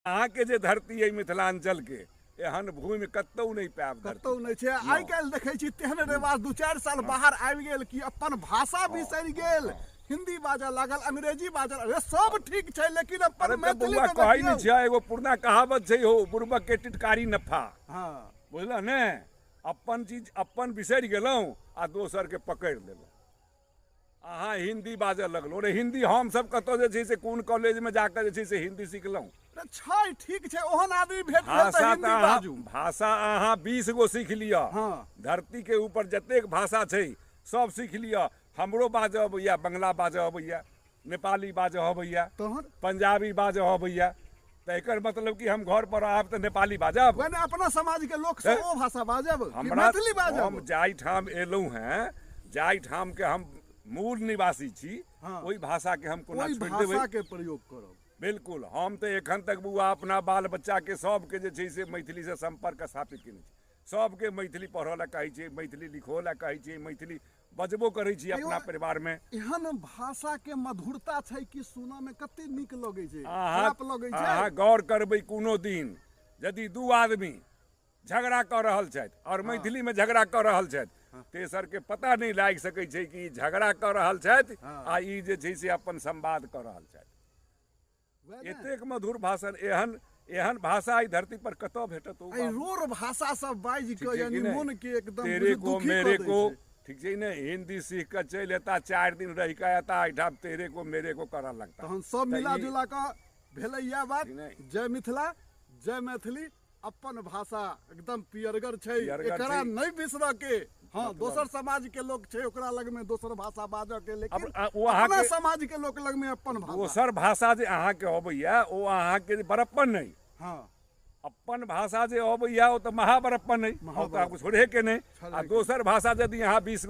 अहाँके जे धरती अइ मिथिलाञ्चलके, एहन भूमि कतहु नहि पायब। कतहु नहि छै। आइ काल्हि देखै छी तेहन रिवाज, 2-4 साल बाहर आबि गेल कि अपन भाषा बिसरि गेल, हिंदी बाजऽ लागल, अंग्रेजी बाजऽ। अरे सब ठीक छै, लेकिन अपन मैथिली कहै नहि छै। एगो पुरना कहावत छै हो, बुड़बक के टिटकारी नफा। बुझलह ने? अपन चीज अपन बिसरि गेलहुँ आ दोसरके पकड़ि लेलहुँ। अहाँ हिन्दी बाजऽ लगलहुँ रे। हिन्दी हमसभ कतऽ जे छै से कोन कॉलेजमे जाकऽ जे छै से हिन्दी सिखलहुँ? छै, ठीक छै, ओहन आदमी भेट गेल तऽ हिन्दी बाजू। भाषा अहाँ 20 गो सीख लिअ। धरतीके ऊपर जतेक भाषा छै सब सीख लिअ। हमरो बाजऽ अबैया, बंगला बाजऽ अबैया, नेपाली बाजऽ अबैया, तहन पंजाबी बाजऽ अबैया। तऽ एकर मतलब कि हम घर पर आयब तऽ नेपाली बाजब? वएह अपना समाज के लोक सब ओ भाषा बाजब कि हमरा मैथिली बाजब? हम जाहि ठाम एलहुँ हेँ, जाहि ठाम के हम मूल निवासी छी, ओहि भाषा के हम कोना छोड़ि देबै? भाषा के प्रयोग करब। बिल्कुल। हम तऽ एखन तक बौआ अपना बाल बच्चा के सबके जे छै से मैथिली से सम्पर्क स्थापित केने छी। सबके मैथिली पढ़ऽ लए कहै छियै, मैथिली लिखो लए कहै छियै, मैथिली बजबो करै छी अपना परिवारमे। एहन भाषाके मधुरता छै कि सुनऽमे कते नीक लगै छै, खराप लगै छै? अहाँ गौर करबै, कोनो दिन यदि दू आदमी झगड़ा कऽ रहल छथि आओर मैथिलीमे झगड़ा कऽ रहल छथि, तेसरके पता नहि लागि सकै छै कि ई झगड़ा कऽ रहल छथि आ ई जे छै से अपन संवाद कऽ रहल छथि। एतेक मधुर भाषण, एहन एहन भाषा एहि धरती पर कतऽ भेटत? एहि रोर भाषा सब बाजि कऽ यानी मन के एकदम तेरे को मेरे को, ठीक छै ने? हिंदी सीख कऽ चलि एता, 4 दिन रहि कऽ एता एहिठाम, तेरे को मेरे को करऽ लगता। तहन सब मिला जुला कऽ भेलै इएह बात। जय मिथिला, जय मैथिली। अपन भाषा एकदम पियरगर छै, एकरा नहि बिसरऽ के। हँ, दोसर समाज के लोक छै, ओकरा लग में दोसर भाषा बाजऽ के, लेकिन अपना समाज के लोक लग में अपन भाषा। दोसर भाषा जे अहाँके अबैया ओ अहाँके बड़प्पन नहि। अपन भाषा जे अबैया ओ तऽ महाबड़प्पन नहि, ओ तऽ छोड़े के नहि। आ दोसर भाषा यदि अहाँ 20